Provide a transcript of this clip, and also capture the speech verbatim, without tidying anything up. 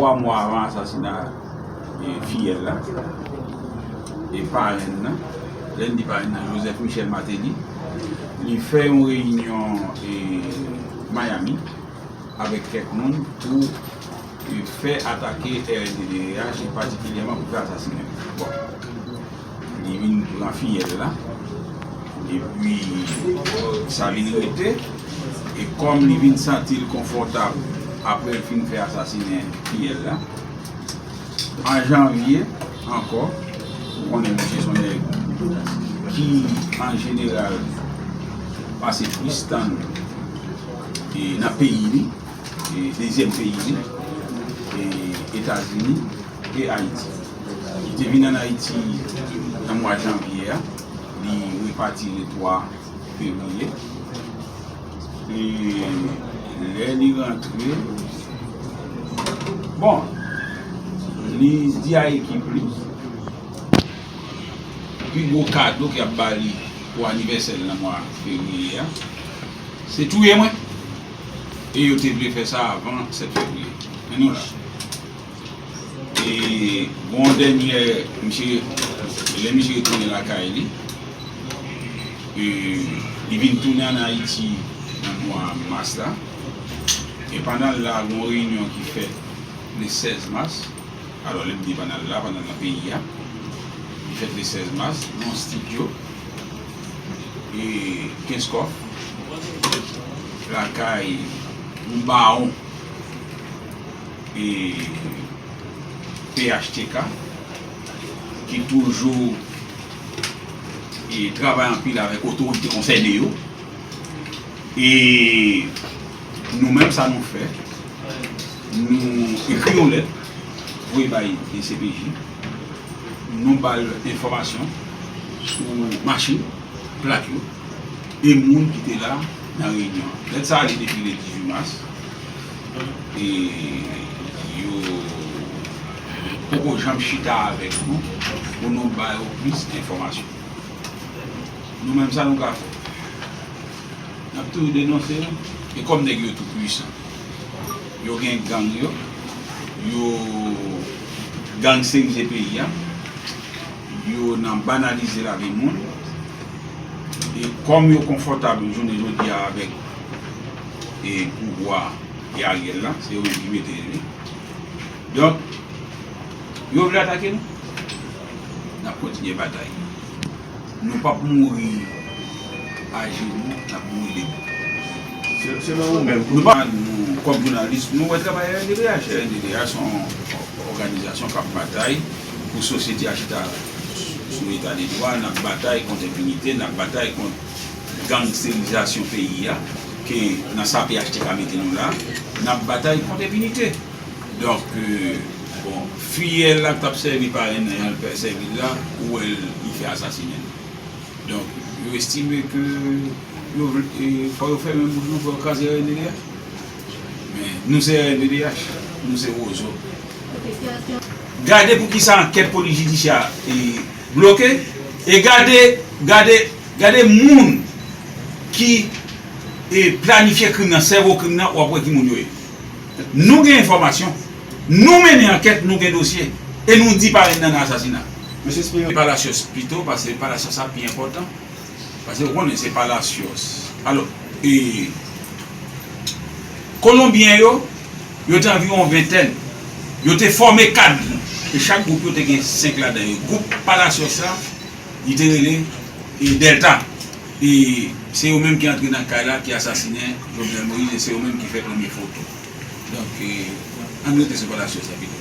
Twa mwa avan asasina, e, fiyèl la, e parenn nan, lè n di parenn nan, Joseph Michel Martelly, li fè yon reyinyon, e, Miami avèk kèk moun pou, e, fè atake R N D D H, e patikilyèman pou fè asasinen. Bon. Li vin pran fiyèl la. Epi, sa vin rete. E kòm li vin santi l konfòtab apre l fin fè asasinen fiyèl la, an janvye ankò, ou konnen misye se yon nèg ki, an jeneral, pase plis tan, e, nan peyi li, e, dezyèm peyi li, e, Etazini e Ayiti. Li te vin ann Ayiti nan mwa janvye a, li repati le twa fevriye. E lè li rantre, bon, li di a ekip li, pi gwo kado k ap ba li pou anivèsè l nan mwa fevriye a, se touye mwen. E yo te vle fè sa avan sèt fevriye. Men nou la. E gon dènyè, misye, lè misye retounen lakay li, e, li vin tounen ann Ayiti nan mwa mas la. E pandan l la, gon reyinyon ki fèt le sèz mas. Alò, lè m di pandan l la, pandan l nan peyi a, li fèt le sèz mas, nan yon estidyo, e, Kenskòf, lakay yon bawon, e, P H T K, ki toujou, e, travay anpil avèk otorite konsène yo. E nou menm, sa nou fè, nou ekri yon lèt, voye bay D C P J, nou ba l enfòmasyon sou machin, plak yo, e moun ki te la nan reyinyon an. Lèt sa a, li depi le dizuit mas, e yo poko janm chita avèk nou pou nou ba yo plis enfòmasyon. Nou menm, sa nou ka fè? N ap toujou denonse yo. E kòm nèg yo tou pwisan, yo gen gang yo, yo gangsterize peyi a, yo nan banalize lavi moun. E kòm yo konfòtab jounen jodi a avèk, e, pouvwa e Ariel la, se yo menm ki mete li. Donk, yo vle atake nou. N ap kontinye batay. Nou p ap mouri ajenou, n ap mouri debou. Se, selon ou menm, nou pa, nou, kòm jounalis, nou wè travay R N D D H. R N D D H se yon òganizasyon k ap batay pou sosyete a chita sou eta de dwa, n ap batay kont enpinite, n ap batay kont gangsterizasyon peyi a, ke nan sa P H T K mete nou la, n ap batay kont enpinite. Donk, e, bon, fiyèl la k t ap sèvi parenn nan, jan l fè sèvi l la, ou wè l, li fè asasinen l. Donk, yo estime ke yo vle, e, fò yo fèmen bouch nou, fò yo kraze R N D D H. Men, nou se R N D D H, nou se Wozo. Gade poukisa ankèt polis jidisyè a, e, bloke, e gade, gade, gade moun ki, e, planifye krim nan, sèvo krim nan, w ap wè ki moun yo ye. Nou gen enfòmasyon, nou mennen ankèt, nou gen dosye, e nou di parenn nan nan asasina. Mesye Espérance. Palacios pito, paske Palacios sa pi enpòtan. Paske ou konnen se Palacios. Alò, e, Kolonbyen yo, yo te anviwon ventèn. Yo te fòme kad. E chak gwoup yo te gen senk ladan yo. Gwoup Palacios la, li te rele, e, Delta. E se yo menm ki antre nan kay la, ki asasinen Jovenel Moïse, e se yo menm ki fè premye foto. Donk, e, ann rete sou Palacios la pito.